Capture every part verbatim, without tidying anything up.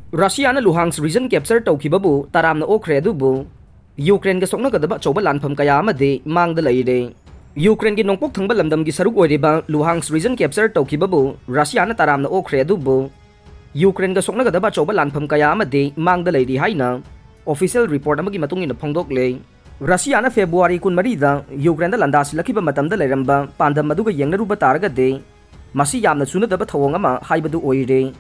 ꯔꯁꯤꯌꯥꯅ ꯂꯨꯍꯥꯡꯁ region capture ꯇꯧꯈꯤꯕꯕꯨ ꯇꯔꯥꯝꯅ ꯑꯣꯛꯈ꯭ꯔꯦ, ꯑꯗꯨꯕꯨ ꯌꯨꯀ꯭ꯔꯦꯟꯒ ꯁꯣꯛꯅꯒꯗꯕ ꯑꯆꯧꯕ ꯂꯥꯟꯐꯝ ꯀꯌꯥ ꯑꯃꯗꯤ ꯃꯥꯡꯗ ꯂꯩꯔꯦ꯫ ꯌꯨꯀ꯭ꯔꯦꯟꯒꯤ ꯅꯣꯡꯄꯣꯛ ꯊꯪꯕ ꯂꯝꯗꯝꯒꯤ ꯁꯔꯨꯛ ꯑꯣꯏꯔꯤꯕ ꯂꯨꯍꯥꯡꯁ ꯔꯤꯖꯟ ꯀꯦꯞꯆꯔ ꯇꯧꯈꯤꯕꯕꯨ ꯔꯁꯤꯌꯥꯅ ꯇꯔꯥꯝꯅ ꯑꯣꯛꯈ꯭ꯔꯦ, ꯑꯗꯨꯕꯨ ꯌꯨꯀ꯭ꯔꯦꯟꯒ ꯁꯣꯛꯅꯒꯗꯕ ꯑꯆꯧꯕ ꯂꯥꯟꯐꯝ ꯀꯌꯥ ꯑꯃꯗꯤ ꯃꯥꯡꯗ ꯂꯩꯔꯤ ꯍꯥꯏꯅ ꯑꯣꯐꯤꯁꯤꯌꯦꯜ ꯔꯤꯄꯣꯔꯠ ꯑꯃꯒꯤ ꯃꯇꯨꯡ ꯏꯟꯅ ꯐꯣꯡꯗꯣꯛꯂꯦ꯫ ꯔꯁꯤꯌꯥꯅ ꯐꯦꯕ꯭ꯔꯨꯋꯥꯔꯤ ꯀꯨꯟꯃꯔꯤꯗ ꯌꯨꯀ꯭ꯔꯦꯟꯗ ꯂꯥꯟꯗꯥꯁꯤꯜꯂꯛꯈꯤꯕ ꯃꯇꯝꯗ ꯂꯩꯔꯝꯕ ꯄꯥꯟꯗꯝ ꯑꯗꯨꯒ ꯌꯦꯡꯅꯔꯨꯕ ꯇꯥꯔꯒꯗꯤ, ꯃꯁꯤ ꯌꯥꯝꯅ ꯆꯨꯅꯗꯕ ꯊꯧꯑꯣꯡ ꯑꯃ ꯍꯥꯏꯕꯗꯨ ꯑꯣꯏꯔꯦ꯫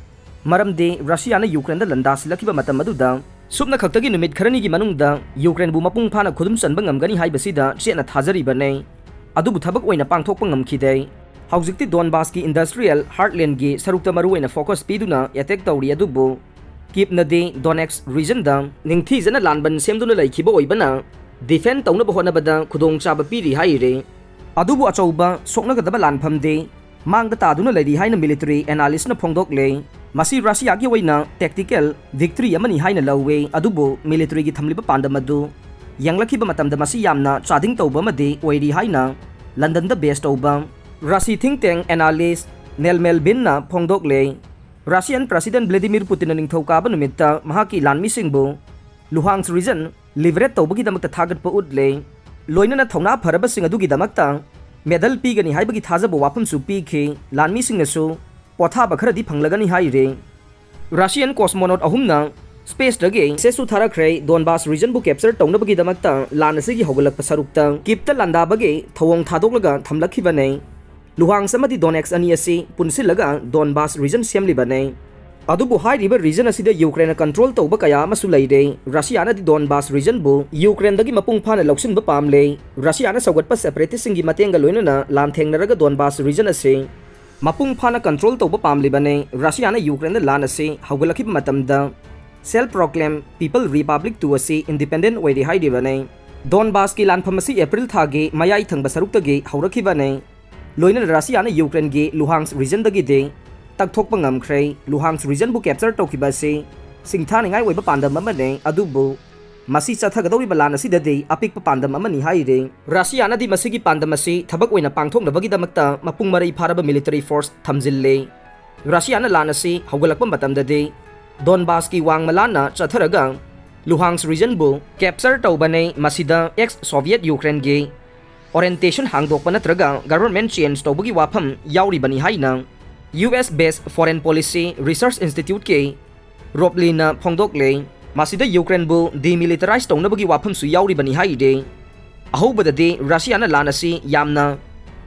ꯃꯔꯝꯗꯤ ꯔꯁꯤꯌꯥꯅ ꯌꯨꯀ꯭ꯔꯦꯟꯗ ꯂꯥꯟꯗꯥꯁꯤꯜꯂꯛꯈꯤꯕ ꯃꯇꯝ ꯑꯗꯨꯗ ꯁꯨꯞꯅ ꯈꯛꯇꯒꯤ ꯅꯨꯃꯤꯠ ꯈꯔꯅꯤꯒꯤ ꯃꯅꯨꯡꯗ ꯌꯨꯀ꯭ꯔꯦꯟꯕꯨ ꯃꯄꯨꯡ ꯐꯥꯅ ꯈꯨꯗꯨꯝ ꯆꯟꯕ ꯉꯝꯒꯅꯤ ꯍꯥꯏꯕꯁꯤꯗ ꯆꯦꯠꯅ ꯊꯥꯖꯔꯤꯕꯅꯤ꯫ ꯑꯗꯨꯕꯨ ꯊꯕꯛ ꯑꯣꯏꯅ ꯄꯥꯡꯊꯣꯛꯄ ꯉꯝꯈꯤꯗꯦ꯫ ꯍꯧꯖꯤꯛꯇꯤ ꯗꯣꯟꯕꯥꯁꯀꯤ ꯏꯟꯗꯁꯇ꯭ꯔꯤꯌꯦꯜ ꯍꯥꯔꯠꯂꯦꯟꯒꯤ ꯁꯔꯨꯛꯇ ꯃꯔꯨꯑꯣꯏꯅ ꯐꯣꯀꯁ ꯄꯤꯗꯨꯅ ꯑꯦꯇꯦꯛ ꯇꯧꯔꯤ, ꯑꯗꯨꯕꯨ ꯀꯤꯞꯅꯗꯤ ꯗꯣꯅꯦꯠꯁ ꯔꯤꯖꯟꯗ ꯅꯤꯡꯊꯤꯖꯅ ꯂꯥꯟꯕꯟ ꯁꯦꯝꯗꯨꯅ ꯂꯩꯈꯤꯕ ꯑꯣꯏꯕꯅ, ꯗꯤꯐꯦꯟ ꯇꯧꯅꯕ ꯍꯣꯠꯅꯕꯗ ꯈꯨꯗꯣꯡꯆꯥꯕ ꯄꯤꯔꯤ ꯍꯥꯏꯔꯤ꯫ ꯑꯗꯨꯕꯨ ꯑꯆꯧꯕ ꯁꯣꯛꯅꯒꯗꯕ ꯂꯥꯟꯐꯝꯗꯤ ꯃꯥꯡꯗ ꯇꯥꯗꯨꯅ ꯂꯩꯔꯤ ꯍꯥꯏꯅ ꯃꯤꯂꯤꯇꯔꯤ ꯑꯦꯅꯥꯂꯤꯁꯅ ꯐꯣꯡꯗꯣꯛꯂꯦ꯫ ꯃꯁꯤ ꯔꯁꯤꯌꯥꯒꯤ ꯑꯣꯏꯅ ꯇꯦꯛꯇꯤꯀꯦꯜ ꯚꯤꯛꯇ꯭ꯔꯤ ꯑꯃꯅꯤ ꯍꯥꯏꯅ ꯂꯧꯋꯦ, ꯑꯗꯨꯕꯨ ꯃꯤꯂꯤꯇꯔꯤꯒꯤ ꯊꯝꯂꯤꯕ ꯄꯥꯟꯗꯝ ꯑꯗꯨ ꯌꯦꯡꯂꯛꯈꯤꯕ ꯃꯇꯝꯗ ꯃꯁꯤ ꯌꯥꯝꯅ ꯆꯥꯗꯤꯡ ꯇꯧꯕ ꯑꯃꯗꯤ ꯑꯣꯏꯔꯤ ꯍꯥꯏꯅ ꯂꯟꯗꯟꯗ ꯕꯦꯁ ꯇꯧꯕ ꯔꯁꯤ ꯊꯤꯡ ꯇꯦꯡ ꯑꯦꯅꯥꯂꯤꯁ ꯅꯦꯜ ꯃꯦꯜꯕꯤꯟꯅ ꯐꯣꯡꯗꯣꯛꯂꯦ꯫ ꯔꯁꯤꯌꯥꯟ ꯄ꯭ꯔꯁꯤꯗꯦꯟ ꯚ꯭ꯂꯦꯗꯤꯃꯤꯔ ꯄꯨꯇꯤꯟꯅ ꯅꯤꯡꯊꯧꯀꯥꯕ ꯅꯨꯃꯤꯠꯇ ꯃꯍꯥꯛꯀꯤ ꯂꯥꯟꯃꯤꯁꯤꯡꯕꯨ ꯂꯨꯍꯥꯡꯁ ꯔꯤꯖꯟ ꯂꯤꯕꯔꯦꯠ ꯇꯧꯕꯒꯤꯗꯃꯛꯇ ꯊꯥꯒꯠꯄ ꯎꯠꯂꯦ꯫ ꯂꯣꯏꯅꯅ ꯊꯧꯅꯥ ꯐꯔꯕꯁꯤꯡ ꯑꯗꯨꯒꯤꯗꯃꯛꯇ ꯃꯦꯗꯜ ꯄꯤꯒꯅꯤ ꯍꯥꯏꯕꯒꯤ ꯊꯥꯖꯕ ꯋꯥꯐꯝꯁꯨ ꯄꯤꯈꯤ꯫ ꯂꯥꯟꯃꯤꯁꯤꯡꯅꯁꯨ ꯄꯣꯊꯥꯕ ꯈꯔꯗꯤ ꯐꯪꯂꯒꯅꯤ ꯍꯥꯏꯔꯤ꯫ ꯔꯁꯤꯌꯟ ꯀꯣꯁꯃꯣꯅꯣꯠ ꯑꯍꯨꯝꯅ ꯁ꯭ꯄꯦꯁꯇꯒꯤ ꯃꯦꯁꯦꯖꯁꯨ ꯊꯥꯔꯛꯈ꯭ꯔꯦ꯫ ꯗꯣꯟꯕꯥꯁ ꯔꯤꯖꯟꯕꯨ ꯀꯦꯞꯆꯔ ꯇꯧꯅꯕꯒꯤꯗꯃꯛꯇ ꯂꯥꯟ ꯑꯁꯤꯒꯤ ꯍꯧꯒꯠꯂꯛꯄ ꯁꯔꯨꯛꯇ ꯀꯤꯞꯇ ꯂꯥꯟꯗꯥꯕꯒꯤ ꯊꯧꯑꯣꯡ ꯊꯥꯗꯣꯛꯂꯒ ꯊꯝꯂꯛꯈꯤꯕꯅꯤ꯫ ꯂꯨꯍꯥꯡꯁ ꯑꯃꯗꯤ ꯗꯣꯅꯦꯠꯁ ꯑꯅꯤ ꯑꯁꯤ ꯄꯨꯟꯁꯤꯜꯂꯒ ꯗꯣꯟꯕꯥꯁ ꯔꯤꯖꯟ ꯁꯦꯝꯂꯤꯕꯅꯤ꯫ ꯑꯗꯨꯕꯨ ꯍꯥꯏꯔꯤꯕ ꯔꯤꯖꯟ ꯑꯁꯤꯗ ꯌꯨꯀ꯭ꯔꯦꯟꯅ ꯀꯟꯇ꯭ꯔꯣꯜ ꯇꯧꯕ ꯀꯌꯥ ꯑꯃꯁꯨ ꯂꯩꯔꯦ꯫ ꯔꯁꯤꯌꯥꯅꯗꯤ ꯗꯣꯟꯕꯥꯁ ꯔꯤꯖꯟꯕꯨ ꯌꯨꯀ꯭ꯔꯦꯟꯗꯒꯤ ꯃꯄꯨꯡ ꯐꯥꯅ ꯂꯧꯁꯤꯟꯕ ꯄꯥꯝꯂꯦ꯫ ꯔꯁꯤꯌꯥꯅ ꯁꯧꯒꯠꯄ ꯁꯦꯄꯔꯦꯇꯤꯁꯁꯤꯡꯒꯤ ꯃꯇꯦꯡꯒ ꯂꯣꯏꯅꯅ ꯂꯥꯟꯊꯦꯡꯅꯔꯒ ꯗꯣꯟꯕꯥꯁ ꯔꯤꯖꯟ ꯑꯁꯤ ꯃꯄꯨꯡ ꯐꯥꯅ ꯀꯟꯇ꯭ꯔꯣꯜ ꯇꯧꯕ ꯄꯥꯝꯂꯤꯕꯅꯤ꯫ ꯔꯁꯤꯌꯥꯅ ꯌꯨꯀ꯭ꯔꯦꯟꯗ ꯂꯥꯟ ꯑꯁꯤ ꯍꯧꯒꯠꯂꯛꯈꯤꯕ ꯃꯇꯝꯗ ꯁꯦꯜꯐ ꯄ꯭ꯔꯣꯀ꯭ꯂꯦꯝ ꯄꯤꯄꯜ ꯔꯤꯄꯕ꯭ꯂꯤꯛ ꯇꯨ ꯑꯁꯤ ꯏꯟꯗꯤꯄꯦꯟꯗꯦꯟ ꯑꯣꯏꯔꯤ ꯍꯥꯏꯔꯤꯕꯅꯤ꯫ ꯗꯣꯟꯕꯥꯁꯀꯤ ꯂꯥꯟꯐꯝ ꯑꯁꯤ ꯑꯦꯄ꯭ꯔꯤꯜ ꯊꯥꯒꯤ ꯃꯌꯥꯏ ꯊꯪꯕ ꯁꯔꯨꯛꯇꯒꯤ ꯍꯧꯔꯛꯈꯤꯕꯅꯤ꯫ ꯂꯣꯏꯅꯅ ꯔꯁꯤꯌꯥꯅ ꯌꯨꯀ꯭ꯔꯦꯟꯒꯤ ꯂꯨꯍꯥꯡꯁ ꯔꯤꯖꯟꯗꯒꯤꯗꯤ ꯇꯛꯊꯣꯛꯄ ꯉꯝꯈ꯭ꯔꯦ꯫ ꯂꯨꯍꯥꯡꯁ ꯔꯤꯖꯟꯕꯨ ꯀꯦꯞꯆꯔ ꯇꯧꯈꯤꯕ ꯑꯁꯤ ꯁꯤꯡꯊꯥꯅꯤꯡꯉꯥꯏ ꯑꯣꯏꯕ ꯄꯥꯟꯗꯝ ꯑꯃꯅꯤ, ꯑꯗꯨꯕꯨ ꯃꯁꯤ ꯆꯠꯊꯒꯗꯧꯔꯤꯕ ꯂꯥꯟ ꯑꯁꯤꯗꯗꯤ ꯑꯄꯤꯛꯄ ꯄꯥꯟꯗꯝ ꯑꯃꯅꯤ ꯍꯥꯏꯔꯤ꯫ ꯔꯁꯤꯌꯥꯅꯗꯤ ꯃꯁꯤꯒꯤ ꯄꯥꯟꯗꯝ ꯑꯁꯤ ꯊꯕꯛ ꯑꯣꯏꯅ ꯄꯥꯡꯊꯣꯛꯅꯕꯒꯤꯗꯃꯛꯇ ꯃꯄꯨꯡ ꯃꯔꯩ ꯐꯥꯔꯕ ꯃꯤꯂꯤꯇꯔꯤ ꯐꯣꯔꯁ ꯊꯝꯖꯤꯜꯂꯤ꯫ ꯔꯁꯤꯌꯥꯅ ꯂꯥꯟ ꯑꯁꯤ ꯍꯧꯒꯠꯂꯛꯄ ꯃꯇꯝꯗꯗꯤ ꯗꯣꯟꯕꯥꯁꯀꯤ ꯋꯥꯡꯃ ꯂꯥꯟꯅ ꯆꯠꯊꯔꯒ ꯂꯨꯍꯥꯟꯁ ꯔꯤꯖꯟꯕꯨ ꯀꯦꯞꯆꯔ ꯇꯧꯕꯅꯦ꯫ ꯃꯁꯤꯗ ꯑꯦꯛꯁ ꯁꯣꯚꯤꯌꯦꯠ ꯌꯨꯀ꯭ꯔꯦꯟꯒꯤ ꯑꯣꯔꯤꯌꯦꯟꯇꯦꯁꯟ ꯍꯥꯡꯗꯣꯛꯄ ꯅꯠꯇ꯭ꯔꯒ ꯒꯚꯔꯟꯃꯦꯟ ꯆꯦꯟꯖ ꯇꯧꯕꯒꯤ ꯋꯥꯐꯝ ꯌꯥꯎꯔꯤꯕꯅꯤ ꯍꯥꯏꯅ ꯌꯨ ꯑꯦꯁ ꯕꯦꯁ ꯐꯣꯔꯦꯟ ꯄꯣꯂꯤꯁꯤ ꯔꯤꯁꯔꯆ ꯏꯟꯁꯇꯤꯇ꯭ꯌꯨꯠꯀꯤ ꯔꯣꯕꯂꯤꯅ ꯐꯣꯡꯗꯣꯛꯂꯦ꯫ ꯃꯁꯤꯗ ꯌꯨꯀ꯭ꯔꯦꯟꯕꯨ ꯗꯤꯃꯤꯂꯤꯇꯔꯥꯏꯖ ꯇꯧꯅꯕꯒꯤ ꯋꯥꯐꯝꯁꯨ ꯌꯥꯎꯔꯤꯕꯅꯤ ꯍꯥꯏꯔꯦ꯫ ꯑꯍꯧꯕꯗꯗꯤ ꯔꯁꯤꯌꯥꯅ ꯂꯥꯟ ꯑꯁꯤ ꯌꯥꯝꯅ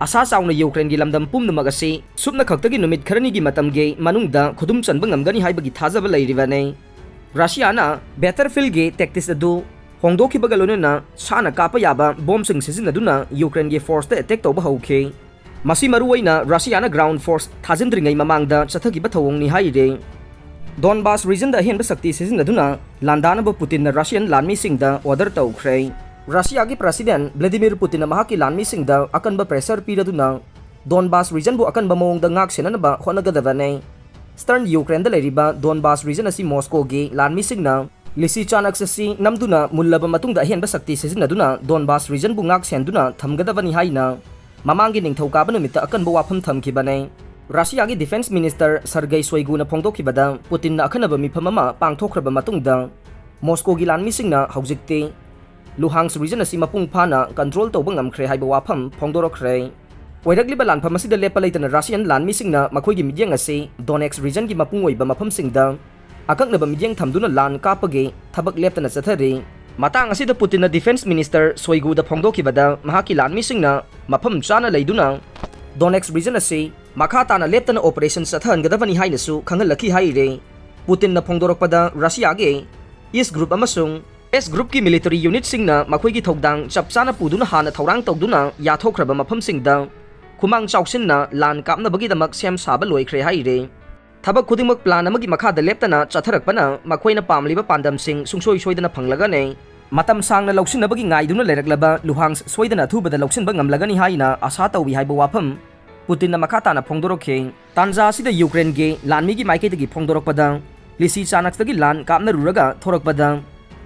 ꯑꯁꯥ ꯆꯥꯎꯅ ꯌꯨꯀ꯭ꯔꯦꯟꯒꯤ ꯂꯝꯗꯝ ꯄꯨꯝꯅꯃꯛ ꯑꯁꯤ ꯁꯨꯞꯅ ꯈꯛꯇꯒꯤ ꯅꯨꯃꯤꯠ ꯈꯔꯅꯤꯒꯤ ꯃꯇꯝꯒꯤ ꯃꯅꯨꯡꯗ ꯈꯨꯗꯨꯝ ꯆꯟꯕ ꯉꯝꯒꯅꯤ ꯍꯥꯏꯕꯒꯤ ꯊꯥꯖꯕ ꯂꯩꯔꯤꯕꯅꯤ꯫ ꯔꯁꯤꯌꯥꯅ ꯕꯦꯇꯔꯐꯤꯜꯒꯤ ꯇꯦꯛꯇꯤꯛꯁ ꯑꯗꯨ ꯍꯣꯡꯗꯣꯛꯈꯤꯕꯒ ꯂꯣꯏꯅꯅ ꯁꯥꯅ ꯀꯥꯞꯄ ꯌꯥꯕ ꯕꯣꯝꯁꯤꯡ ꯁꯤꯖꯤꯟꯅꯗꯨꯅ ꯌꯨꯀ꯭ꯔꯦꯟꯒꯤ ꯐꯣꯔꯁꯇ ꯑꯦꯇꯦꯛ ꯇꯧꯕ ꯍꯧꯈꯤ꯫ ꯃꯁꯤ ꯃꯔꯨꯑꯣꯏꯅ ꯔꯁꯤꯌꯥꯅ ꯒ꯭ꯔꯥꯎꯟ ꯐꯣꯔꯁ ꯊꯥꯖꯤꯟꯗ꯭ꯔꯤꯉꯩ ꯃꯃꯥꯡꯗ ꯆꯠꯊꯈꯤꯕ ꯊꯧꯑꯣꯡꯅꯤ ꯍꯥꯏꯔꯤ꯫ ꯗꯣꯟꯕꯥꯁ ꯔꯤꯖꯟꯗ ꯑꯍꯦꯟꯕ ꯁꯛꯇꯤ ꯁꯤꯖꯤꯟꯅꯗꯨꯅ ꯂꯥꯟꯗꯥꯅꯕ ꯄꯨꯇꯤꯟꯅ ꯔꯁꯤꯌꯟ ꯂꯥꯟꯃꯤꯁꯤꯡꯗ ꯑꯣꯔꯗꯔ ꯇꯧꯈ꯭ꯔꯦ꯫ ꯔꯁꯤꯌꯥꯒꯤ ꯄ꯭ꯔꯁꯤꯗꯦꯟ ꯚ꯭ꯂꯥꯗꯤꯃꯤꯔ ꯄꯨꯇꯤꯟꯅ ꯃꯍꯥꯛꯀꯤ ꯂꯥꯟꯃꯤꯁꯤꯡꯗ ꯑꯀꯟꯕ ꯄ꯭ꯔꯦꯁꯔ ꯄꯤꯔꯗꯨꯅ ꯗꯣꯟꯕꯥꯁ ꯔꯤꯖꯟꯕꯨ ꯑꯀꯟꯕ ꯃꯑꯣꯡꯗ ꯉꯥꯛ ꯁꯦꯟꯅꯅꯕ ꯍꯣꯠꯅꯒꯗꯕꯅꯤ꯫ ꯏꯁꯇꯔꯟ ꯌꯨꯀ꯭ꯔꯦꯟꯗ ꯂꯩꯔꯤꯕ ꯗꯣꯟꯕꯥꯁ ꯔꯤꯖꯟ ꯑꯁꯤ ꯃꯣꯁꯀꯣꯒꯤ ꯂꯥꯟꯃꯤꯁꯤꯡꯅ ꯂꯤꯁꯤꯆꯥꯅꯛꯁ ꯑꯁꯤ ꯅꯝꯗꯨꯅ ꯃꯨꯜꯂꯕ ꯃꯇꯨꯡꯗ ꯑꯍꯦꯟꯕ ꯁꯛꯇꯤ ꯁꯤꯖꯤꯟꯅꯗꯨꯅ ꯗꯣꯟꯕꯥꯁ ꯔꯤꯖꯟꯕꯨ ꯉꯥꯛ ꯁꯦꯟꯗꯨꯅ ꯊꯝꯒꯗꯕꯅꯤ ꯍꯥꯏꯅ ꯃꯃꯥꯡꯒꯤ ꯅꯤꯡꯊꯧꯀꯥꯕ ꯅꯨꯃꯤꯠꯇ ꯑꯀꯟꯕ ꯋꯥꯐꯝ ꯊꯝꯈꯤꯕꯅꯤ꯫ ꯔꯁꯤꯌꯥꯒꯤ ꯗꯤꯐꯦꯟꯁ ꯃꯤꯅꯤꯁꯇꯔ ꯁꯔꯒꯩ ꯁꯣꯏꯒꯨꯅ ꯐꯣꯡꯗꯣꯛꯈꯤꯕꯗ, ꯄꯨꯇꯤꯟꯅ ꯑꯈꯟꯅꯕ ꯃꯤꯐꯝ ꯑꯃ ꯄꯥꯡꯊꯣꯛꯈ꯭ꯔꯕ ꯃꯇꯨꯡꯗ ꯃꯣꯁꯀꯣꯒꯤ ꯂꯥꯟꯃꯤꯁꯤꯡꯅ ꯍꯧꯖꯤꯛꯇꯤ ꯂꯨꯍꯥꯟꯁ ꯔꯤꯖꯟ ꯑꯁꯤ ꯃꯄꯨꯡ ꯐꯥꯅ ꯀꯟꯇ꯭ꯔꯣꯜ ꯇꯧꯕ ꯉꯝꯈ꯭ꯔꯦ ꯍꯥꯏꯕ ꯋꯥꯐꯝ ꯐꯣꯡꯗꯣꯔꯛꯈ꯭ꯔꯦ꯫ ꯑꯣꯏꯔꯛꯂꯤꯕ ꯂꯥꯟꯐꯝ ꯑꯁꯤꯗ ꯂꯦꯞꯄ ꯂꯩꯇꯅ ꯔꯁꯤꯌꯟ ꯂꯥꯟꯃꯤꯁꯤꯡꯅ ꯃꯈꯣꯏꯒꯤ ꯃꯤꯠꯌꯦꯡ ꯑꯁꯤ ꯗꯣꯅꯦꯛꯁ ꯔꯤꯖꯟꯒꯤ ꯃꯄꯨꯡ ꯑꯣꯏꯕ ꯃꯐꯝꯁꯤꯡꯗ ꯑꯀꯛꯅꯕ ꯃꯤꯠꯌꯦꯡ ꯊꯝꯗꯨꯅ ꯂꯥꯟ ꯀꯥꯞꯄꯒꯤ ꯊꯕꯛ ꯂꯦꯞꯇꯅ ꯆꯠꯊꯔꯤ꯫ ꯃꯇꯥꯡ ꯑꯁꯤꯗ ꯄꯨꯇꯤꯟꯅ ꯗꯤꯐꯦꯟꯁ ꯃꯤꯅꯤꯁꯇꯔ ꯁꯣꯏꯒꯨꯗ ꯐꯣꯡꯗꯣꯛꯈꯤꯕꯗ, ꯃꯍꯥꯛꯀꯤ ꯂꯥꯟꯃꯤꯁꯤꯡꯅ ꯃꯐꯝ ꯆꯥꯅ ꯂꯩꯗꯨꯅ ꯗꯣꯅꯦꯛꯁ ꯔꯤꯖꯟ ꯑꯁꯤ ꯃꯈꯥ ꯇꯥꯅ ꯂꯦꯞꯇꯅ ꯑꯣꯄꯔꯦꯁꯟ ꯆꯠꯊꯍꯟꯒꯗꯕꯅꯤ ꯍꯥꯏꯅꯁꯨ ꯈꯪꯍꯜꯂꯛꯈꯤ ꯍꯥꯏꯔꯤ꯫ ꯄꯨꯇꯤꯟꯅ ꯐꯣꯡꯗꯣꯔꯛꯄꯗ, ꯔꯁꯤꯌꯥꯒꯤ ꯏꯁ ꯒ꯭ꯔꯨꯞ ꯑꯃꯁꯨꯡ ꯋꯦꯁ ꯒ꯭ꯔꯨꯞꯀꯤ ꯃꯤꯂꯤꯇꯔꯤ ꯌꯨꯅꯤꯠꯁꯤꯡꯅ ꯃꯈꯣꯏꯒꯤ ꯊꯧꯗꯥꯡ ꯆꯞ ꯆꯥꯅ ꯄꯨꯗꯨꯅ ꯍꯥꯟꯅ ꯊꯧꯔꯥꯡ ꯇꯧꯗꯨꯅ ꯌꯥꯊꯣꯛꯈ꯭ꯔꯕ ꯃꯐꯝꯁꯤꯡꯗ ꯈꯨꯃꯥꯡ ꯆꯥꯎꯁꯤꯟꯅ ꯂꯥꯟ ꯀꯥꯞꯅꯕꯒꯤꯗꯃꯛ ꯁꯦꯝ ꯁꯥꯕ ꯂꯣꯏꯈ꯭ꯔꯦ ꯍꯥꯏꯔꯤ꯫ ꯊꯕꯛ ꯈꯨꯗꯤꯡꯃꯛ ꯄ꯭ꯂꯥꯟ ꯑꯃꯒꯤ ꯃꯈꯥꯗ ꯂꯦꯞꯇꯅ ꯆꯠꯊꯔꯛꯄꯅ ꯃꯈꯣꯏꯅ ꯄꯥꯝꯂꯤꯕ ꯄꯥꯟꯗꯝꯁꯤꯡ ꯁꯨꯡꯁꯣꯏ ꯁꯣꯏꯗꯅ ꯐꯪꯂꯒꯅꯤ꯫ ꯃꯇꯝ ꯁꯥꯡꯅ ꯂꯧꯁꯤꯟꯅꯕꯒꯤ ꯉꯥꯏꯗꯨꯅ ꯂꯩꯔꯛꯂꯕ ꯂꯨꯍꯥꯟꯁ ꯁꯣꯏꯗꯅ ꯑꯊꯨꯕꯗ ꯂꯧꯁꯤꯟꯕ ꯉꯝꯂꯒꯅꯤ ꯍꯥꯏꯅ ꯑꯥꯁꯥ ꯇꯧꯏ ꯍꯥꯏꯕ ꯋꯥꯐꯝ ꯄꯨꯇꯤꯟꯅ ꯃꯈꯥ ꯇꯥꯅ ꯐꯣꯡꯗꯣꯔꯛꯈꯤ꯫ ꯇꯥꯟꯖꯥ ꯑꯁꯤꯗ ꯌꯨꯀ꯭ꯔꯦꯟꯒꯤ ꯂꯥꯟꯃꯤꯒꯤ ꯃꯥꯏꯀꯩꯗꯒꯤ ꯐꯣꯡꯗꯣꯔꯛꯄꯗ, ꯂꯤꯁꯤꯆꯥꯅꯛꯁꯇꯒꯤ ꯂꯥꯟ ꯀꯥꯞꯅꯔꯨꯔꯒ ꯊꯣꯔꯛꯄꯗ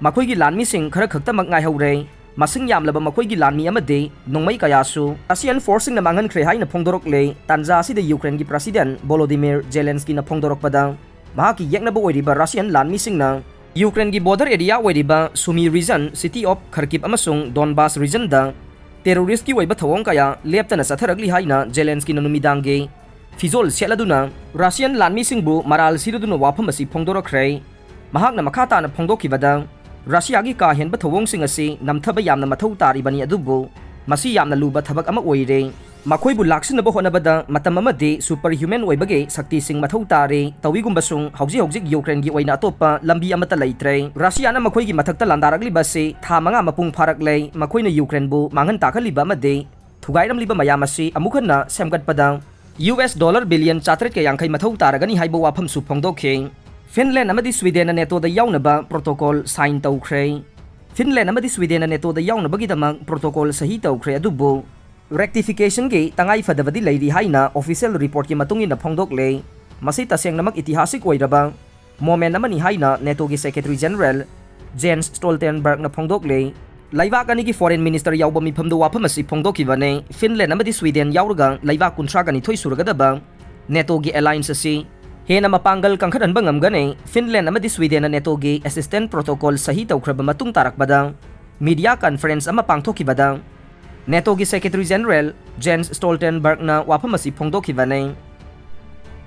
ꯃꯈꯣꯏꯒꯤ ꯂꯥꯟꯃꯤꯁꯤꯡ ꯈꯔ ꯈꯛꯇꯃꯛ ꯉꯥꯏꯍꯧꯔꯦ꯫ ꯃꯁꯤꯡ ꯌꯥꯝꯂꯕ ꯃꯈꯣꯏꯒꯤ ꯂꯥꯟꯃꯤ ꯑꯃꯗꯤ ꯅꯣꯡꯃꯩ ꯀꯌꯥꯁꯨ ꯔꯁꯤꯌꯟ ꯐꯣꯔꯁꯁꯤꯡꯅ ꯃꯥꯡꯍꯟꯈ꯭ꯔꯦ ꯍꯥꯏꯅ ꯐꯣꯡꯗꯣꯔꯛꯂꯦ꯫ ꯇꯥꯟꯖꯥ ꯑꯁꯤꯗ ꯌꯨꯀ꯭ꯔꯦꯟꯒꯤ ꯄ꯭ꯔꯁꯤꯗꯦꯟ ꯚꯣꯂꯣꯗꯤꯃꯤꯔ ꯖꯦꯂꯦꯟꯁꯀꯤꯅ ꯐꯣꯡꯗꯣꯔꯛꯄꯗ, ꯃꯍꯥꯛꯀꯤ ꯌꯦꯛꯅꯕ ꯑꯣꯏꯔꯤꯕ Russian ꯂꯥꯟꯃꯤꯁꯤꯡꯅ Ukraineꯒꯤ border area ꯑꯣꯏꯔꯤꯕ Sumy region, city of Kharkiv ꯑꯃꯁꯨꯡ Donbas regionꯗ terroristꯀꯤ ꯑꯣꯏꯕ ꯊꯧꯑꯣꯡ ꯀꯌꯥ ꯂꯦꯞꯇꯅ ꯆꯠꯊꯔꯛꯂꯤ ꯍꯥꯏꯅ Zelenskyꯅ ꯅꯨꯃꯤꯗꯥꯡꯒꯤ ꯐꯤꯖꯣꯜ ꯁꯦꯠꯂꯗꯨꯅ Russian ꯂꯥꯟꯃꯤꯁꯤꯡꯕꯨ ꯃꯔꯥꯜ ꯁꯤꯔꯗꯨꯅ ꯋꯥꯐꯝ ꯑꯁꯤ ꯐꯣꯡꯗꯣꯔꯛꯈ꯭ꯔꯦ꯫ ꯃꯍꯥꯛꯅ ꯃꯈꯥ ꯇꯥꯅ ꯐꯣꯡꯗꯣꯛꯈꯤꯕꯗ, Russiaꯒꯤ ꯀꯥ ꯍꯦꯟꯕ ꯊꯧꯑꯣꯡꯁꯤꯡ ꯑꯁꯤ ꯅꯝꯊꯕ ꯌꯥꯝꯅ ꯃꯊꯧ ꯇꯥꯔꯤꯕꯅꯤ, ꯑꯗꯨꯕꯨ ꯃꯁꯤ ꯌꯥꯝꯅ ꯂꯨꯕ ꯊꯕꯛ ꯑꯃ ꯑꯣꯏꯔꯦ꯫ ꯃꯈꯣꯏꯕꯨ ꯂꯥꯛꯁꯤꯟꯅꯕ ꯍꯣꯠꯅꯕꯗ ꯃꯇꯝ ꯑꯃꯗꯤ superhuman ꯑꯣꯏꯕꯒꯤ ꯁꯛꯇꯤꯁꯤꯡ ꯃꯊꯧ ꯇꯥꯔꯦ꯫ ꯇꯧꯏꯒꯨꯝꯕꯁꯨꯡ, ꯍꯧꯖꯤꯛ ꯍꯧꯖꯤꯛ Ukraineꯒꯤ ꯑꯣꯏꯅ ꯑꯇꯣꯞꯄ ꯂꯝꯕꯤ ꯑꯃꯠꯇ ꯂꯩꯇ꯭ꯔꯦ꯫ Russiaꯅ ꯃꯈꯣꯏꯒꯤ ꯃꯊꯛꯇ ꯂꯥꯟꯗꯥꯔꯛꯂꯤꯕ ꯑꯁꯤ ꯊꯥ ꯃꯉꯥ ꯃꯄꯨꯡ ꯐꯥꯔꯛꯂꯦ꯫ ꯃꯈꯣꯏꯅ Ukraineꯕꯨ ꯃꯥꯡꯍꯟ ꯇꯥꯛꯍꯜꯂꯤꯕ ꯑꯃꯗꯤ ꯊꯨꯒꯥꯏꯔꯝꯂꯤꯕ ꯃꯌꯥꯝ ꯑꯁꯤ ꯑꯃꯨꯛ ꯍꯟꯅ ꯁꯦꯝꯒꯠꯄꯗ US dollar billion ꯆꯥꯇ꯭ꯔꯦꯠꯀ ꯌꯥꯡꯈꯩ ꯃꯊꯧ ꯇꯥꯔꯒꯅꯤ ꯍꯥꯏꯕ ꯋꯥꯐꯝꯁꯨ ꯐꯣꯡꯗꯣꯛꯈꯤ꯫ Finland ꯑꯃꯗꯤ Swedenꯅ NATOꯗ ꯌꯥꯎꯅꯕ protocol sign ꯇꯧꯈ꯭ꯔꯦ꯫ Finland ꯑꯃꯗꯤ Swedenꯅ NATOꯗ ꯌꯥꯎꯅꯕꯒꯤꯗꯃꯛ protocol ꯁꯍꯤ ꯇꯧꯈ꯭ꯔꯦ, ꯑꯗꯨꯕꯨ ratificationꯒꯤ ꯇꯉꯥꯏ ꯐꯗꯕꯗꯤ ꯂꯩꯔꯤ ꯍꯥꯏꯅ official reportꯀꯤ ꯃꯇꯨꯡ ꯏꯟꯅ ꯐꯣꯡꯗꯣꯛꯂꯦ꯫ ꯃꯁꯤ ꯇꯁꯦꯡꯅꯃꯛ ꯏꯇꯤꯍꯥꯁꯤꯛ ꯑꯣꯏꯔꯕ moment ꯑꯃꯅꯤ ꯍꯥꯏꯅ NATOꯒꯤ Secretary General Jens Stoltenbergꯅ ꯐꯣꯡꯗꯣꯛꯂꯦ꯫ ꯂꯩꯕꯥꯛ ꯑꯅꯤꯒꯤ foreign minister ꯌꯥꯎꯕ ꯃꯤꯐꯝꯗ ꯋꯥꯐꯝ ꯑꯁꯤ ꯐꯣꯡꯗꯣꯛꯈꯤꯕꯅꯤ꯫ Finland ꯑꯃꯗꯤ Sweden ꯌꯥꯎꯔꯒ ꯂꯩꯕꯥꯛ ꯀꯨꯟꯊ꯭ꯔꯥꯒ ꯅꯤꯊꯣꯏ ꯁꯨꯔꯒꯗꯕ NATOꯒꯤ alliance ꯑꯁꯤ ꯍꯦꯟꯅ ꯃꯄꯥꯡꯒꯜ ꯀꯟꯈꯠꯍꯟꯕ ꯉꯝꯒꯅꯤ꯫ Finland ꯑꯃꯗꯤ Swedenꯅ NATOꯒꯤ assistance protocol ꯁꯍꯤ ꯇꯧꯈ꯭ꯔꯕ ꯃꯇꯨꯡ ꯇꯥꯔꯛꯄꯗ media conference ꯑꯃ ꯄꯥꯡꯊꯣꯛꯈꯤꯕꯗ NATOꯒꯤ Secretary General Jens Stoltenbergꯅ ꯋꯥꯐꯝ ꯑꯁꯤ ꯐꯣꯡꯗꯣꯛꯈꯤꯕꯅꯤ꯫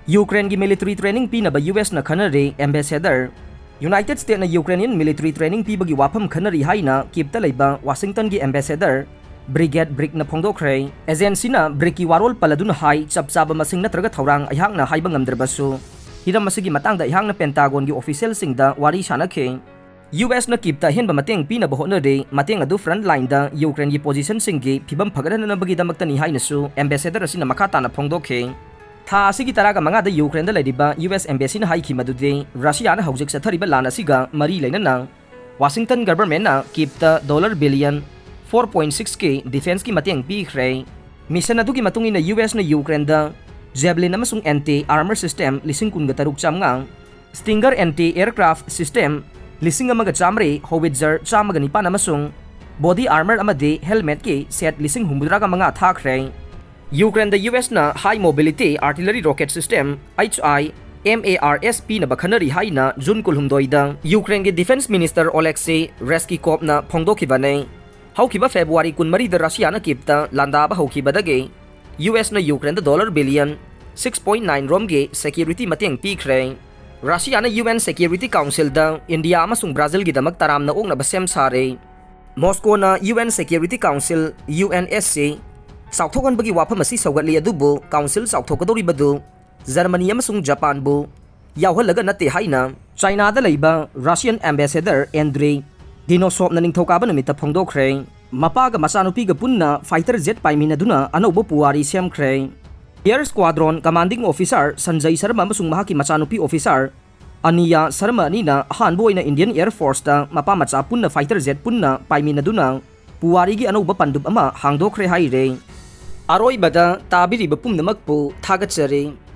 Ukraineꯒꯤ military training ꯄꯤꯅꯕ USꯅ ꯈꯟꯅꯔꯤ, ambassador꯫ United Statesꯅ Ukrainian military training ꯄꯤꯕꯒꯤ ꯋꯥꯐꯝ ꯈꯟꯅꯔꯤ ꯍꯥꯏꯅ Kyivꯇ ꯂꯩꯕ Washingtonꯒꯤ ambassador Brigid Briggsꯅ ꯐꯣꯡꯗꯣꯛꯈ꯭ꯔꯦ꯫ Agencyꯅ Briggsꯀꯤ ꯋꯥꯔꯣꯜ ꯄꯜꯂꯗꯨꯅ ꯍꯥꯏ, "ꯆꯞ ꯆꯥꯕ ꯃꯁꯤꯡ ꯅꯠꯇ꯭ꯔꯒ ꯊꯧꯔꯥꯡ ꯑꯩꯍꯥꯛꯅ ꯍꯥꯏꯕ ꯉꯝꯗ꯭ꯔꯕꯁꯨ, ꯍꯤꯔꯝ ꯑꯁꯤꯒꯤ ꯃꯇꯥꯡꯗ ꯑꯩꯍꯥꯛꯅ Pentagonꯒꯤ officialꯁꯤꯡꯗ ꯋꯥꯔꯤ ꯁꯥꯅꯈꯤ꯫ USꯅ Kyivꯇ ꯑꯍꯦꯟꯕ ꯃꯇꯦꯡ ꯄꯤꯅꯕ ꯍꯣꯠꯅꯔꯤ꯫ ꯃꯇꯦꯡ ꯑꯗꯨ front lineꯗ Ukraineꯒꯤ positionꯁꯤꯡꯒꯤ ꯐꯤꯕꯝ ꯐꯒꯠꯍꯟꯅꯕꯒꯤꯗꯃꯛꯇꯅꯤ" ꯍꯥꯏꯅꯁꯨ ambassador ꯑꯁꯤꯅ ꯃꯈꯥ ꯇꯥꯅ ꯐꯣꯡꯗꯣꯛꯈꯤ꯫ ꯊꯥ ꯑꯁꯤꯒꯤ ꯇꯔꯥꯒ ꯃꯉꯥꯗ Ukraineꯗ ꯂꯩꯔꯤꯕ US embassyꯅ ꯍꯥꯏꯈꯤ ꯃꯗꯨꯗꯤ Russiaꯅ ꯍꯧꯖꯤꯛ ꯆꯠꯊꯔꯤꯕ ꯂꯥꯟ ꯑꯁꯤꯒ ꯃꯔꯤ ꯂꯩꯅꯅ Washington governmentꯅ Kyivꯇ dollar billion four point sixꯀꯤ defenceꯀꯤ ꯃꯇꯦꯡ ꯄꯤꯈ꯭ꯔꯦ꯫ Mission ꯑꯗꯨꯒꯤ ꯃꯇꯨꯡ ꯏꯟꯅ USꯅ Ukraineꯗ Javelin ꯑꯃꯁꯨꯡ anti armor system ꯂꯤꯁꯤꯡ ꯀꯨꯟꯒ ꯇꯔꯨꯛ ꯆꯥꯝꯃꯉꯥ, Stinger anti aircraft system ꯂꯤꯁꯤꯡ ꯑꯃꯒ ꯆꯥꯃꯔꯤ, howitzer ꯆꯥꯝꯃꯒ ꯅꯤꯄꯥꯟ ꯑꯃꯁꯨꯡ body armor ꯑꯃꯗꯤ helmetꯀꯤ set ꯂꯤꯁꯤꯡ ꯍꯨꯝꯐꯨꯇꯔꯥꯒ ꯃꯉꯥ ꯊꯥꯈ꯭ꯔꯦ꯫ Ukraineꯗ USꯅ high mobility artillery rocket system, HIMARS MARS ꯄꯤꯅꯕ ꯈꯟꯅꯔꯤ ꯍꯥꯏꯅ June ꯀꯨꯟꯍꯨꯝꯗꯣꯏꯗ Ukraineꯒꯤ Defence Minister Oleksiy Reznikovꯅ ꯐꯣꯡꯗꯣꯛꯈꯤꯕꯅꯤ꯫ ꯍꯧꯈꯤꯕ February ꯀꯨꯟꯃꯔꯤꯗ Russiaꯅ Kyivꯇ ꯂꯥꯟꯗꯥꯕ ꯍꯧꯈꯤꯕꯗꯒꯤ USꯅ Ukraineꯗ dollar billion six point nine ꯔꯣꯝꯒꯤ security ꯃꯇꯦꯡ ꯄꯤꯈ꯭ꯔꯦ꯫ Russiaꯅ UN Security Councilꯗ India ꯑꯃꯁꯨꯡ Brazilꯒꯤꯗꯃꯛ ꯇꯔꯥꯝꯅ ꯑꯣꯛꯅꯕ ꯁꯦꯝ ꯁꯥꯔꯦ꯫ Moscowꯅ UN Security Council, UNSC, ꯆꯥꯎꯊꯣꯛꯍꯟꯕꯒꯤ ꯋꯥꯐꯝ ꯑꯁꯤ ꯁꯧꯒꯠꯂꯤ, ꯑꯗꯨꯕꯨ Council ꯆꯥꯎꯊꯣꯛꯀꯗꯧꯔꯤꯕꯗꯨ Germany ꯑꯃꯁꯨꯡ Japanꯕꯨ ꯌꯥꯎꯍꯜꯂꯒ ꯅꯠꯇꯦ ꯍꯥꯏꯅ Chinaꯗ ꯂꯩꯕ Russian Ambassador Andrei Denisovꯅ ꯅꯤꯡꯊꯧꯀꯥꯕ ꯅꯨꯃꯤꯠꯇ ꯐꯣꯡꯗꯣꯛꯈ꯭ꯔꯦ꯫ ꯃꯄꯥꯒ ꯃꯆꯥꯅꯨꯄꯤꯒ ꯄꯨꯟꯅ fighter jet ꯄꯥꯏꯃꯤꯟꯅꯗꯨꯅ ꯑꯅꯧꯕ ꯄꯨꯋꯥꯔꯤ ꯁꯦꯝꯈ꯭ꯔꯦ꯫ Air Squadron Commanding Officer Sanjay Sharma ꯑꯃꯁꯨꯡ ꯃꯍꯥꯛꯀꯤ ꯃꯆꯥꯅꯨꯄꯤ officer Aniya Sharma ꯑꯅꯤꯅ ꯑꯍꯥꯟꯕ ꯑꯣꯏꯅ Indian Air Forceꯇ ꯃꯄꯥ ꯃꯆꯥ ꯄꯨꯟꯅ fighter jet ꯄꯨꯟꯅ ꯄꯥꯏꯃꯤꯟꯅꯗꯨꯅ ꯄꯨꯋꯥꯔꯤꯒꯤ ꯑꯅꯧꯕ ꯄꯟꯗꯨꯞ ꯑꯃ ꯍꯥꯡꯗꯣꯛꯈ꯭ꯔꯦ ꯍꯥꯏꯔꯦ꯫ ꯑꯔꯣꯏꯕꯗ ꯇꯥꯕꯤꯔꯤꯕ ꯄꯨꯝꯅꯃꯛꯄꯨ ꯊꯥꯒꯠꯆꯔꯤ꯫